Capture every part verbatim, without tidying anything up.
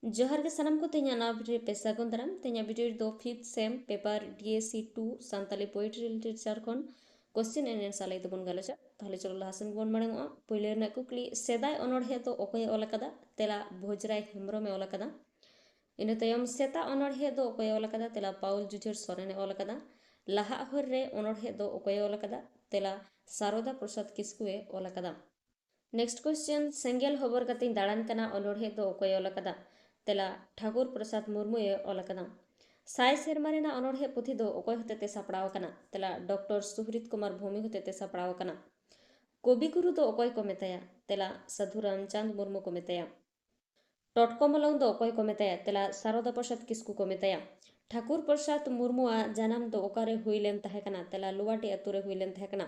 ᱡᱚᱦᱟᱨ ᱜᱮ ᱥᱟᱱᱟᱢ ᱠᱚ, ᱛᱮᱦᱮᱧᱟᱜ ᱱᱟᱣᱟ video ᱨᱮ ᱯᱮ ᱥᱟᱹᱜᱩᱱ ᱫᱟᱨᱟᱢ᱾ ᱛᱮᱦᱮᱧᱟᱜ video ᱨᱮᱫᱚ fifth sem paper D S C two Santali poetry literature ᱠᱷᱚᱱ question and answer ᱞᱟᱹᱭ ᱛᱮᱵᱚᱱ ᱜᱟᱞᱚᱪᱟ᱾ ᱛᱟᱦᱞᱮ ᱪᱚᱞᱚ ᱞᱟᱦᱟ ᱥᱮᱱ ᱜᱮᱵᱚᱱ ᱢᱟᱲᱟᱝᱚᱜᱼᱟ᱾ ᱯᱳᱭᱞᱳ ᱨᱮᱱᱟᱜ ᱠᱩᱠᱞᱤ, ᱥᱮᱫᱟᱭ ᱚᱱᱚᱬᱦᱮ ᱫᱚ ᱚᱠᱚᱭᱮ ᱚᱞ ᱟᱠᱟᱫᱟ? ᱛᱮᱞᱟ, ᱵᱷᱚᱡᱽᱨᱟᱭ ᱦᱮᱢᱵᱨᱚᱢᱮ ᱚᱞ ᱟᱠᱟᱫᱟ᱾ ᱤᱱᱟᱹ ᱛᱟᱭᱚᱢ ᱥᱮᱛᱟ ᱚᱱᱚᱬᱦᱮ ᱫᱚ ᱚᱠᱚᱭᱮ ᱚᱞ ᱟᱠᱟᱫᱟ? ᱛᱮᱞᱟ, ᱯᱟᱣᱩᱞ ᱡᱩᱡᱷᱟᱹᱨ ᱥᱚᱨᱮᱱᱮ ᱚᱞ ᱟᱠᱟᱫᱟ᱾ ᱞᱟᱦᱟᱜ ᱦᱚᱨ ᱨᱮ ᱚᱱᱚᱬᱦᱮ ᱫᱚ ᱚᱠᱚᱭᱮ ᱚᱞ ᱟᱠᱟᱫᱟ? ᱛᱮᱞᱟ, ᱥᱟᱨᱚᱫᱟ ᱯᱨᱚᱥᱟᱫᱽ ᱠᱤᱥᱠᱩᱭ ᱚᱞ ᱟᱠᱟᱫᱟ᱾ Next question, ᱥᱮᱸᱜᱮᱞ ᱦᱚᱵᱚᱨ ᱠᱟᱛᱮᱧ ᱫᱟᱬᱟᱱ ᱠᱟᱱᱟ ᱚᱱᱚᱬᱦᱮ ᱫᱚ ᱚᱠᱚᱭᱮ ᱚᱞ ᱟᱠᱟᱫᱟ? ᱛᱮᱞᱟ, ᱴᱷᱟᱠᱩᱨ ᱯᱨᱚᱥᱟᱫᱽ ᱢᱩᱨᱢᱩᱭ ᱚᱞ ᱟᱠᱟᱫᱟ᱾ ᱥᱟᱭ ᱥᱮᱨᱢᱟ ᱨᱮᱱᱟᱜ ᱚᱱᱚᱬᱦᱮ ᱯᱩᱛᱷᱤ ᱫᱚ ᱚᱠᱚᱭ ᱦᱚᱛᱮᱛᱮ ᱥᱟᱯᱲᱟᱣ ᱟᱠᱟᱱᱟ? ᱛᱮᱞᱟ, ᱰᱚᱠᱴᱚᱨ ᱥᱩᱦᱨᱤᱛ ᱠᱩᱢᱟᱨ ᱵᱷᱩᱢᱤ ᱦᱚᱛᱮᱛᱮ ᱥᱟᱯᱲᱟᱣ ᱟᱠᱟᱱᱟ᱾ ᱠᱚᱵᱤ ᱜᱩᱨᱩ ᱫᱚ ᱚᱠᱚᱭ ᱠᱚ ᱢᱮᱛᱟᱭᱟ? ᱛᱮᱞᱟ, ᱥᱟᱹᱫᱷᱩ ᱨᱟᱢᱪᱟᱸᱫᱽ ᱢᱩᱨᱢᱩ ᱠᱚ ᱢᱮᱛᱟᱭᱟ᱾ ᱴᱚᱴᱠᱚ ᱢᱚᱞᱚᱝ ᱫᱚ ᱚᱠᱚᱭ ᱠᱚ ᱢᱮᱛᱟᱭᱟ? ᱛᱮᱞᱟ, ᱥᱟᱨᱚᱫᱟ ᱯᱨᱚᱥᱟᱫᱽ ᱠᱤᱥᱠᱩ ᱠᱚ ᱢᱮᱛᱟᱭᱟ᱾ ᱴᱷᱟᱠᱩᱨ ᱯᱨᱚᱥᱟᱫᱽ ᱢᱩᱨᱢᱩᱣᱟᱜ ᱡᱟᱱᱟᱢ ᱫᱚ ᱚᱠᱟᱨᱮ ᱦᱩᱭ ᱞᱮᱱ ᱛᱟᱦᱮᱸ ᱠᱟᱱᱟ? ᱛᱮᱞᱟ, ᱞᱩᱣᱟᱴᱤ ᱟᱛᱳ ᱨᱮ ᱦᱩᱭ ᱞᱮᱱ ᱛᱟᱦᱮᱸ ᱠᱟᱱᱟ᱾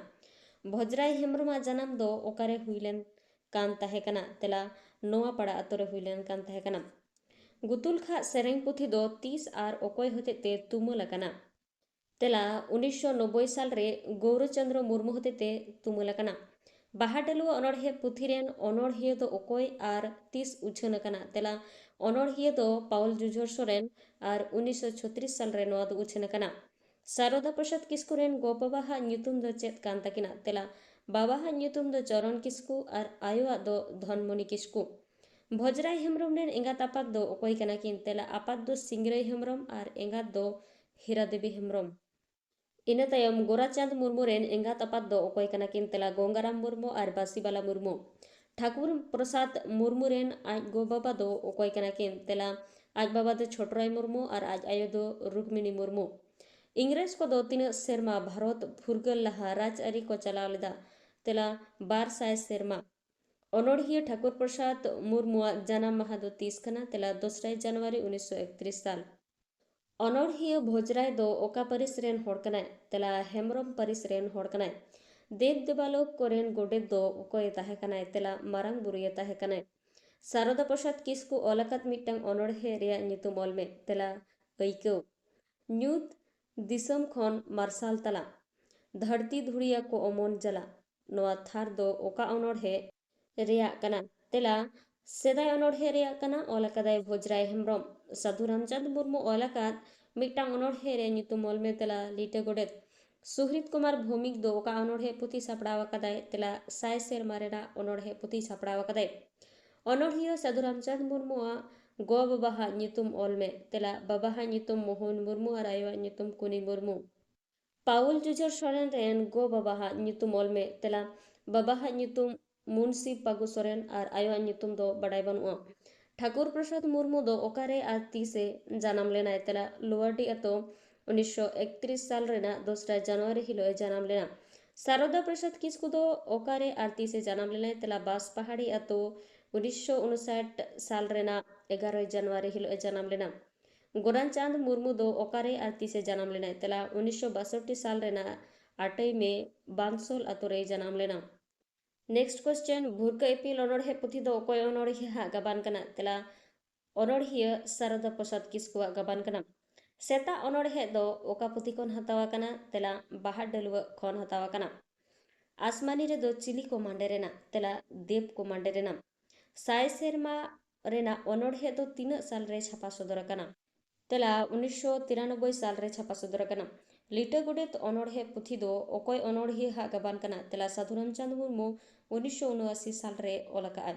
ᱵᱷᱚᱡᱽᱨᱟᱭ ᱦᱮᱢᱵᱨᱚᱢᱟᱜ ᱡᱟᱱᱟᱢ ᱫᱚ ᱚᱠᱟᱨᱮ ᱦᱩᱭ ᱞᱮᱱ ᱠᱟᱱ ᱛᱟᱦᱮᱸ ᱠᱟᱱᱟ? ᱛᱮᱞᱟ, ᱱᱚᱣᱟᱯᱟᱲᱟ ᱟᱛᱳ ᱨᱮ ᱦᱩᱭ ᱞᱮᱱ ᱠᱟᱱ ᱛᱟᱦᱮᱸ ᱠᱟᱱᱟ᱾ ᱜᱩᱛᱩᱞ ᱠᱷᱟᱜ ᱥᱮᱨᱮᱧ ᱯᱩᱛᱷᱤ ᱫᱚ ᱛᱤᱥ ᱟᱨ ᱚᱠᱚᱭ ᱦᱚᱛᱮᱡ ᱛᱮ ᱛᱩᱢᱟᱹᱞ ᱟᱠᱟᱱᱟ? ᱛᱮᱞᱟ, ᱩᱱᱤᱥᱥᱚ ᱱᱚᱵᱵᱳᱭ ᱥᱟᱞ ᱨᱮ ᱜᱳᱣᱨᱚᱪᱚᱸᱫᱽᱨᱚ ᱢᱩᱨᱢᱩ ᱦᱚᱛᱮᱛᱮ ᱛᱩᱢᱟᱹᱞ ᱟᱠᱟᱱᱟ᱾ ᱵᱟᱦᱟ ᱰᱟᱹᱞᱩᱣᱟ ᱚᱱᱚᱬᱦᱮ ᱯᱩᱛᱷᱤ ᱨᱮᱱ ᱚᱱᱚᱬᱦᱤᱭᱟᱹ ᱫᱚ ᱚᱠᱚᱭ ᱟᱨ ᱛᱤᱥ ᱩᱪᱷᱟᱹᱱ ᱟᱠᱟᱱᱟ? ᱛᱮᱞᱟ, ᱚᱱᱚᱬᱦᱤᱭᱟᱹ ᱫᱚ ᱯᱟᱣᱩᱞ ᱡᱩᱡᱷᱚᱨ ᱥᱚᱨᱮᱱ ᱟᱨ ᱩᱱᱤᱥᱥᱚ ᱪᱷᱚᱛᱨᱤᱥ ᱥᱟᱞ ᱨᱮ ᱱᱚᱣᱟ ᱫᱚ ᱩᱪᱷᱟᱹᱱ ᱟᱠᱟᱱᱟ᱾ ᱥᱟᱨᱚᱫᱟ ᱯᱨᱚᱥᱟᱫᱽ ᱠᱤᱥᱠᱩ ᱨᱮᱱ ᱜᱚ ᱵᱟᱵᱟᱣᱟᱜ ᱧᱩᱛᱩᱢ ᱫᱚ ᱪᱮᱫ ᱠᱟᱱ ᱛᱟᱹᱠᱤᱱᱟ? ᱛᱮᱞᱟ, ᱵᱟᱵᱟᱣᱟᱜ ᱧᱩᱛᱩᱢ ᱫᱚ ᱪᱚᱨᱚᱱ ᱠᱤᱥᱠᱩ ᱟᱨ ᱟᱭᱳᱣᱟᱜ ᱫᱚ ᱫᱷᱚᱱᱢᱚᱱᱤ ᱠᱤᱥᱠᱩ᱾ ᱵᱷᱚᱡᱽᱨᱟᱭ ᱦᱮᱢᱵᱨᱚᱢ ᱨᱮᱱ ᱮᱸᱜᱟᱛ ᱟᱯᱟᱛ ᱫᱚ ᱚᱠᱚᱭ ᱠᱟᱱᱟ ᱠᱤᱱ? ᱛᱮᱞᱟ, ᱟᱯᱟᱛ ᱫᱚ ᱥᱤᱝᱨᱟᱹᱭ ᱦᱮᱢᱵᱨᱚᱢ ᱟᱨ ᱮᱸᱜᱟᱛ ᱫᱚ ᱦᱤᱨᱟ ᱫᱮᱵᱤ ᱦᱮᱢᱵᱨᱚᱢ᱾ ᱤᱱᱟᱹ ᱛᱟᱭᱚᱢ ᱜᱳᱨᱟᱪᱟᱸᱫᱽ ᱢᱩᱨᱢᱩ ᱨᱮᱱ ᱮᱸᱜᱟᱛ ᱟᱯᱟᱛ ᱫᱚ ᱚᱠᱚᱭ ᱠᱟᱱᱟ ᱠᱤᱱ? ᱛᱮᱞᱟ, ᱜᱚᱝᱜᱟᱨᱟᱢ ᱢᱩᱨᱢᱩ ᱟᱨ ᱵᱟᱥᱤᱵᱟᱞᱟ ᱢᱩᱨᱢᱩ᱾ ᱴᱷᱟᱠᱩᱨ ᱯᱨᱚᱥᱟᱫᱽ ᱢᱩᱨᱢᱩ ᱨᱮᱱ ᱟᱡ ᱜᱚ ᱵᱟᱵᱟ ᱫᱚ ᱚᱠᱚᱭ ᱠᱟᱱᱟ ᱠᱤᱱ? ᱛᱮᱞᱟ, ᱟᱡ ᱵᱟᱵᱟ ᱫᱚ ᱪᱷᱚᱴᱨᱟᱭ ᱢᱩᱨᱢᱩ ᱟᱨ ᱟᱡ ᱟᱭᱳ ᱫᱚ ᱨᱩᱠᱢᱤᱱᱤ ᱢᱩᱨᱢᱩ᱾ ᱤᱝᱨᱮᱡᱽ ᱠᱚᱫᱚ ᱛᱤᱱᱟᱹᱜ ᱥᱮᱨᱢᱟ ᱵᱷᱟᱨᱚᱛ ᱯᱷᱩᱨᱜᱟᱹᱞ ᱞᱟᱦᱟ ᱨᱟᱡᱽᱟᱹᱨᱤ ᱠᱚ ᱪᱟᱞᱟᱣ ᱞᱮᱫᱟ? ᱛᱮᱞᱟ, ᱵᱟᱨ ᱥᱟᱭ ᱥᱮᱨᱢᱟ᱾ ᱚᱱᱚᱬᱦᱤᱭᱟᱹ ᱴᱷᱟᱠᱩᱨ ᱯᱨᱚᱥᱟᱫᱽ ᱢᱩᱨᱢᱩᱣᱟᱜ ᱡᱟᱱᱟᱢ ᱢᱟᱦᱟ ᱫᱚ ᱛᱤᱥ ᱠᱟᱱᱟ? ᱛᱮᱞᱟ, ᱫᱚᱥᱨᱟᱭ ᱡᱟᱱᱩᱣᱟᱨᱤ ᱩᱱᱤᱥᱥᱚ ᱮᱠᱛᱨᱤᱥ ᱥᱟᱞ᱾ ᱚᱱᱚᱬᱦᱤᱭᱟᱹ ᱵᱷᱚᱡᱽᱨᱟᱭ ᱫᱚ ᱚᱠᱟ ᱯᱟᱹᱨᱤᱥ ᱨᱮᱱ ᱦᱚᱲ ᱠᱟᱱᱟᱭ? ᱛᱮᱞᱟ, ᱦᱮᱢᱵᱨᱚᱢ ᱯᱟᱹᱨᱤᱥ ᱨᱮᱱ ᱦᱚᱲ ᱠᱟᱱᱟᱭ᱾ ᱫᱮᱵ ᱫᱮᱵᱟᱞᱳᱠ ᱠᱚᱨᱮᱱ ᱜᱚᱰᱮᱛ ᱫᱚ ᱚᱠᱚᱭᱮ ᱛᱟᱦᱮᱸ ᱠᱟᱱᱟᱭ? ᱛᱮᱞᱟ, ᱢᱟᱨᱟᱝ ᱵᱩᱨᱩᱭᱮ ᱛᱟᱦᱮᱸ ᱠᱟᱱᱟᱭ᱾ ᱥᱟᱨᱚᱫᱟ ᱯᱨᱚᱥᱟᱫᱽ ᱠᱤᱥᱠᱩ ᱚᱞ ᱟᱠᱟᱫ ᱢᱤᱫᱴᱟᱝ ᱚᱱᱚᱬᱦᱮ ᱨᱮᱭᱟᱜ ᱧᱩᱛᱩᱢ ᱚᱞ ᱢᱮ᱾ ᱛᱮᱞᱟ, ᱟᱹᱭᱠᱟᱹᱣ᱾ ᱧᱩᱛ ᱫᱤᱥᱚᱢ ᱠᱷᱚᱱ ᱢᱟᱨᱥᱟᱞ ᱛᱟᱞᱟ, ᱫᱷᱟᱹᱨᱛᱤ ᱫᱷᱩᱲᱤᱭᱟ ᱠᱚ ᱚᱢᱚᱱ ᱡᱟᱞᱟ, ᱱᱚᱣᱟ ᱛᱷᱟᱨ ᱫᱚ ᱚᱠᱟ ᱚᱱᱚᱬᱦᱮ ᱨᱮᱭᱟᱜ ᱠᱟᱱᱟ? ᱛᱮᱞᱟ, ᱥᱮᱫᱟᱭ ᱚᱱᱚᱬᱦᱮ ᱨᱮᱭᱟᱜ ᱠᱟᱱᱟ, ᱚᱞ ᱟᱠᱟᱫᱟᱭ ᱵᱷᱚᱡᱽᱨᱟᱭ ᱦᱮᱢᱵᱨᱚᱢ᱾ ᱥᱟᱹᱫᱷᱩ ᱨᱟᱢᱪᱟᱸᱫᱽ ᱢᱩᱨᱢᱩ ᱚᱞ ᱟᱠᱟᱫ ᱢᱤᱫᱴᱟᱝ ᱚᱱᱚᱬᱦᱮ ᱨᱮ ᱧᱩᱛᱩᱢ ᱚᱞ ᱢᱮ᱾ ᱛᱮᱞᱟ ᱞᱤᱴᱟᱹ ᱜᱚᱰᱮᱛ᱾ ᱥᱩᱦᱨᱤᱛ ᱠᱩᱢᱟᱨ ᱵᱷᱳᱣᱢᱤᱠ ᱫᱚ ᱚᱠᱟ ᱚᱱᱚᱬᱦᱮ ᱯᱩᱛᱷᱤ ᱥᱟᱯᱲᱟᱣ ᱟᱠᱟᱫᱟᱭ? ᱛᱮᱞᱟ ᱥᱟᱭ ᱥᱮᱨᱢᱟ ᱨᱮᱱᱟᱜ ᱚᱱᱚᱬᱦᱮ ᱯᱩᱛᱷᱤ ᱥᱟᱯᱲᱟᱣ ᱟᱠᱟᱫᱟᱭ᱾ ᱚᱱᱚᱬᱦᱤᱭᱟᱹ ᱥᱟᱹᱫᱷᱩ ᱨᱟᱢᱪᱟᱸᱫᱽ ᱢᱩᱨᱢᱩᱣᱟᱜ ᱜᱚ ᱵᱟᱵᱟᱦᱟᱜ ᱧᱩᱛᱩᱢ ᱚᱞ ᱢᱮ᱾ ᱛᱮᱞᱟ ᱵᱟᱵᱟᱦᱟᱜ ᱧᱩᱛᱩᱢ ᱢᱳᱦᱚᱱ ᱢᱩᱨᱢᱩ ᱟᱨ ᱟᱭᱳᱣᱟᱜ ᱧᱩᱛᱩᱢ ᱠᱩᱱᱤ ᱢᱩᱨᱢᱩ᱾ ᱯᱟᱣᱩᱞ ᱡᱩᱡᱷᱟᱹᱨ ᱥᱚᱨᱮᱱ ᱨᱮᱱ ᱜᱚ ᱵᱟᱵᱟᱦᱟᱜ ᱧᱩᱛᱩᱢ ᱚᱞ ᱢᱮ᱾ ᱛᱮᱞᱟ ᱵᱟᱵᱟᱦᱟᱜ ᱧᱩᱛᱩᱢ ᱢᱩᱱᱥᱤ ᱯᱟᱜᱩ ᱥᱚᱨᱮᱱ ᱟᱨ ᱟᱭᱳᱣᱟᱜ ᱧᱩᱛᱩᱢ ᱫᱚ ᱵᱟᱰᱟᱭ ᱵᱟᱹᱱᱩᱜᱼᱟ᱾ ᱴᱷᱟᱠᱩᱨ ᱯᱨᱚᱥᱟᱫᱽ ᱢᱩᱨᱢᱩ ᱫᱚ ᱚᱠᱟᱨᱮ ᱟᱨ ᱛᱤᱥᱮ ᱡᱟᱱᱟᱢ ᱞᱮᱱᱟᱭ? ᱛᱮᱞᱟ ᱞᱳᱣᱟᱨᱰᱤ ᱟᱛᱳ᱾ ᱩᱱᱤᱥᱥᱚ ᱮᱠᱛᱨᱤᱥ ᱥᱟᱞ ᱨᱮᱱᱟᱜ ᱫᱚᱥᱨᱟ ᱡᱟᱱᱩᱣᱟᱨᱤ ᱦᱤᱞᱳᱜ ᱮ ᱡᱟᱱᱟᱢ ᱞᱮᱱᱟ᱾ ᱥᱟᱨᱚᱫᱟ ᱯᱨᱚᱥᱟᱫᱽ ᱠᱤᱥᱠᱩ ᱫᱚ ᱚᱠᱟᱨᱮ ᱟᱨ ᱛᱤᱥᱮ ᱡᱟᱱᱟᱢ ᱞᱮᱱᱟᱭ? ᱛᱮᱞᱟ ᱵᱟᱸᱥᱯᱟᱦᱟᱲᱤ ᱟᱛᱳ᱾ ᱩᱱᱤᱥᱥᱚ ᱩᱱᱩᱥᱟᱴ ᱥᱟᱞ ᱨᱮᱱᱟᱜ ᱮᱜᱟᱨᱚᱭ ᱡᱟᱱᱩᱣᱟᱨᱤ ᱦᱤᱞᱳᱜ ᱮ ᱡᱟᱱᱟᱢ ᱞᱮᱱᱟ᱾ ᱜᱚᱨᱟᱱ ᱪᱟᱸᱫᱽ ᱢᱩᱨᱢᱩ ᱫᱚ ᱚᱠᱟᱨᱮ ᱟᱨ ᱛᱤᱥᱮ ᱡᱟᱱᱟᱢ ᱞᱮᱱᱟᱭ? ᱛᱮᱞᱟ ᱩᱱᱤᱥᱥᱚ ᱵᱟᱥᱚᱴᱴᱤ ᱥᱟᱞ ᱨᱮᱱᱟᱜ ᱟᱴᱮᱭ ᱢᱮ, ᱵᱟᱱᱥᱳᱞ ᱟᱛᱳ ᱨᱮᱭ ᱡᱟᱱᱟᱢ ᱞᱮᱱᱟ᱾ Next question, ᱵᱷᱩᱨᱠᱟᱹ ᱤᱯᱤᱞ ᱚᱱᱚᱬᱦᱮ ᱯᱩᱛᱷᱤ ᱫᱚ ᱚᱠᱚᱭ ᱚᱱᱚᱬᱦᱤᱭᱟᱹ ᱦᱟᱜ ᱜᱟᱵᱟᱱ ᱠᱟᱱᱟ? ᱛᱮᱞᱟ ᱚᱱᱚᱬᱦᱤᱭᱟᱹ ᱥᱟᱨᱚᱫᱟ ᱯᱨᱚᱥᱟᱫᱽ ᱠᱤᱥᱠᱩᱣᱟᱜ ᱜᱟᱵᱟᱱ ᱠᱟᱱᱟ᱾ ᱥᱮᱛᱟᱜ ᱚᱱᱚᱬᱦᱮ ᱫᱚ ᱚᱠᱟ ᱯᱩᱛᱷᱤ ᱠᱷᱚᱱ ᱦᱟᱛᱟᱣ ᱟᱠᱟᱱᱟ? ᱛᱮᱞᱟ ᱵᱟᱦᱟ ᱰᱟᱹᱞᱩᱣᱟᱹᱜ ᱠᱷᱚᱱ ᱦᱟᱛᱟᱣ ᱟᱠᱟᱱᱟ᱾ ᱟᱥᱢᱟᱱᱤ ᱨᱮᱫᱚ ᱪᱤᱞᱤ ᱠᱚ ᱢᱟᱸᱰᱮᱨ ᱮᱱᱟ? ᱛᱮᱞᱟ ᱫᱮᱵ ᱠᱚ ᱢᱟᱸᱰᱮᱨ ᱮᱱᱟ᱾ ᱥᱟᱭ ᱥᱮᱨᱢᱟ ᱨᱮᱱᱟᱜ ᱚᱱᱚᱬᱦᱮ ᱫᱚ ᱛᱤᱱᱟᱹᱜ ᱥᱟᱞ ᱨᱮ ᱪᱷᱟᱯᱟ ᱥᱚᱫᱚᱨ ᱟᱠᱟᱱᱟ? ᱛᱮᱞᱟ ᱩᱱᱤᱥᱥᱚ ᱛᱤᱨᱟᱱᱚᱵᱵᱳᱭ ᱥᱟᱞ ᱨᱮ ᱪᱷᱟᱯᱟ ᱥᱚᱫᱚᱨ ᱟᱠᱟᱱᱟ᱾ ᱞᱤᱴᱟᱹ ᱜᱚᱰᱮᱛ ᱚᱱᱚᱬᱦᱮ ᱯᱩᱛᱷᱤ ᱫᱚ ᱚᱠᱚᱭ ᱚᱱᱚᱬᱦᱤᱭᱟᱹ ᱦᱟᱜ ᱜᱟᱵᱟᱱ ᱠᱟᱱᱟ? ᱛᱮᱞᱟ ᱥᱟᱹᱫᱷᱩ ᱨᱟᱢᱪᱟᱸᱫᱽ ᱢᱩᱨᱢᱩ ᱩᱱᱤᱥᱥᱚ ᱩᱱᱚᱟᱥᱤ ᱥᱟᱞ ᱨᱮ ᱚᱞ ᱟᱠᱟᱫᱼᱟᱭ᱾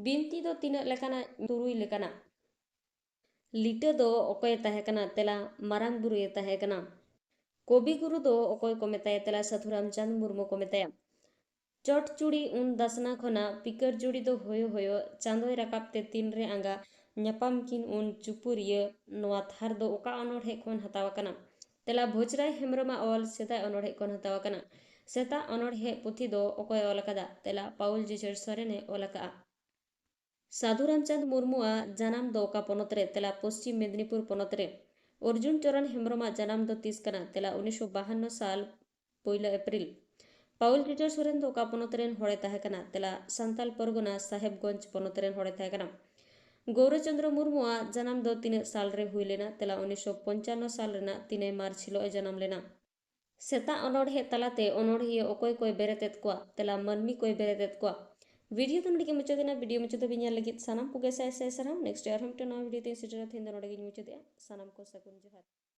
ᱵᱤᱱᱛᱤ ᱫᱚ ᱛᱤᱱᱟᱹᱜ ᱞᱮᱠᱟᱱᱟ? ᱛᱩᱨᱩᱭ ᱞᱮᱠᱟᱱᱟ᱾ ᱞᱤᱴᱟᱹ ᱫᱚ ᱚᱠᱚᱭᱮ ᱛᱟᱦᱮᱸ ᱠᱟᱱᱟ? ᱛᱮᱞᱟ ᱢᱟᱨᱟᱝ ᱵᱩᱨᱩᱭᱮ ᱛᱟᱦᱮᱸ ᱠᱟᱱᱟ᱾ ᱠᱚᱵᱤ ᱜᱩᱨᱩ ᱫᱚ ᱚᱠᱚᱭ ᱠᱚ ᱢᱮᱛᱟᱭᱟ? ᱛᱮᱞᱟ ᱥᱟᱹᱫᱷᱩ ᱨᱟᱢᱪᱟᱸᱫᱽ ᱢᱩᱨᱢᱩ ᱠᱚ ᱢᱮᱛᱟᱭᱟ᱾ ᱪᱚᱴ ᱪᱩᱲᱤ ᱩᱱ ᱫᱟᱥᱱᱟ ᱠᱷᱚᱱᱟᱜ ᱯᱤᱠᱟᱹᱨ ᱡᱩᱲᱤ ᱫᱚ ᱦᱳᱭᱳ ᱦᱳᱭᱳ, ᱪᱟᱸᱫᱚᱭ ᱨᱟᱠᱟᱵ ᱛᱮ ᱛᱤᱱ ᱨᱮ ᱟᱸᱜᱟ, ᱧᱟᱯᱟᱢ ᱠᱤᱱ ᱩᱱ ᱪᱩᱯᱩᱨᱤᱭᱟᱹ, ᱱᱚᱣᱟ ᱛᱷᱟᱨ ᱫᱚ ᱚᱠᱟ ᱚᱱᱚᱬᱦᱮ ᱠᱷᱚᱱ ᱦᱟᱛᱟᱣ ᱟᱠᱟᱱᱟ? ᱛᱮᱞᱟ ᱵᱷᱚᱡᱽᱨᱟᱭ ᱦᱮᱢᱵᱨᱚᱢᱟᱜ ᱚᱞ ᱥᱮᱫᱟᱭ ᱚᱱᱚᱬᱦᱮ ᱠᱷᱚᱱ ᱦᱟᱛᱟᱣ ᱟᱠᱟᱱᱟ᱾ ᱥᱮᱛᱟᱜ ᱚᱱᱚᱬᱦᱮ ᱯᱩᱛᱷᱤ ᱫᱚ ᱚᱠᱚᱭ ᱚᱞ ᱟᱠᱟᱫᱟ? ᱛᱮᱞᱟ ᱯᱟᱣᱩᱞ ᱡᱩᱡᱷᱟᱹᱨ ᱥᱚᱨᱮᱱᱮ ᱚᱞ ᱟᱠᱟᱫᱼᱟ᱾ ᱥᱟᱹᱫᱷᱩ ᱨᱟᱢᱪᱟᱸᱫᱽ ᱢᱩᱨᱢᱩᱣᱟᱜ ᱡᱟᱱᱟᱢ ᱫᱚ ᱚᱠᱟ ᱯᱚᱱᱚᱛ ᱨᱮ? ᱛᱮᱞᱟ ᱯᱚᱥᱪᱤᱢ ᱢᱮᱫᱽᱱᱤᱯᱩᱨ ᱯᱚᱱᱚᱛ ᱨᱮ᱾ ᱚᱨᱡᱩᱱ ᱪᱚᱨᱚᱱ ᱦᱮᱢᱵᱨᱚᱢᱟᱜ ᱡᱟᱱᱟᱢ ᱫᱚ ᱛᱤᱥ ᱠᱟᱱᱟ? ᱛᱮᱞᱟ ᱩᱱᱤᱥᱥᱚ ᱵᱟᱦᱟᱱᱱᱚ ᱥᱟᱞ ᱯᱩᱭᱞᱟᱹ ᱮᱯᱨᱤᱞ᱾ ᱯᱟᱣᱩᱞ ᱡᱩᱡᱷᱟᱹᱨ ᱥᱚᱨᱮᱱ ᱫᱚ ᱚᱠᱟ ᱯᱚᱱᱚᱛ ᱨᱮᱱ ᱦᱚᱲᱮ ᱛᱟᱦᱮᱸ ᱠᱟᱱᱟ? ᱛᱮᱞᱟ ᱥᱟᱱᱛᱟᱞ ᱯᱚᱨᱜᱚᱱᱟ ᱥᱟᱦᱮᱵᱽᱜᱚᱸᱡᱽ ᱯᱚᱱᱚᱛ ᱨᱮᱱ ᱦᱚᱲᱮ ᱛᱟᱦᱮᱸ ᱠᱟᱱᱟ᱾ ᱜᱳᱣᱨᱚᱪᱚᱸᱫᱽᱨᱚ ᱢᱩᱨᱢᱩᱣᱟᱜ ᱡᱟᱱᱟᱢ ᱫᱚ ᱛᱤᱱᱟᱹᱜ ᱥᱟᱞ ᱨᱮ ᱦᱩᱭ ᱞᱮᱱᱟ? ᱛᱮᱞᱟ ᱩᱱᱤᱥᱥᱚ ᱯᱚᱧᱪᱟᱱᱱᱚ ᱥᱟᱞ ᱨᱮᱱᱟᱜ ᱛᱤᱱᱟᱹᱭ ᱢᱟᱨᱪ ᱦᱤᱞᱳᱜ ᱮ ᱡᱟᱱᱟᱢ ᱞᱮᱱᱟ᱾ ᱥᱮᱛᱟᱜ ᱚᱱᱚᱬᱦᱮ ᱛᱟᱞᱟᱛᱮ ᱚᱱᱚᱬᱦᱤᱭᱟᱹ ᱚᱠᱚᱭ ᱠᱚᱭ ᱵᱮᱨᱮᱫ ᱮᱫ ᱠᱚᱣᱟ? ᱛᱮᱞᱟ ᱢᱟᱹᱱᱢᱤ ᱠᱚᱭ ᱵᱮᱨᱮᱫ ᱮᱫ ᱠᱚᱣᱟ᱾ ᱵᱷᱤᱰᱤᱭᱳ ᱫᱚ ᱱᱚᱰᱮ ᱜᱮ ᱢᱩᱪᱟᱹᱫ ᱮᱱᱟ᱾ ᱵᱷᱤᱰᱤᱭᱳ ᱢᱩᱪᱟᱹᱫ ᱫᱷᱟᱹᱵᱤᱡ ᱧᱮᱞ ᱞᱟᱹᱜᱤᱫ ᱥᱟᱱᱟᱢ ᱠᱚᱜᱮ ᱥᱟᱭ ᱥᱟᱭ ᱥᱟᱨᱦᱟᱣ᱾ ᱱᱮᱠᱥᱴ ᱟᱨᱦᱚᱸ ᱢᱤᱫᱴᱮᱱ ᱱᱟᱣᱟ ᱵᱷᱤᱰᱤᱭᱳ ᱛᱮᱧ ᱥᱮᱴᱮᱨᱟ᱾ ᱛᱮᱦᱮᱧ ᱫᱚ ᱱᱚᱰᱮ ᱜᱮᱧ ᱢᱩᱪᱟᱹᱫᱮᱜᱼᱟ᱾ ᱥᱟᱱᱟᱢ ᱠᱚ ᱥᱟᱹᱜᱩᱱ ᱡᱚᱦᱟᱨ᱾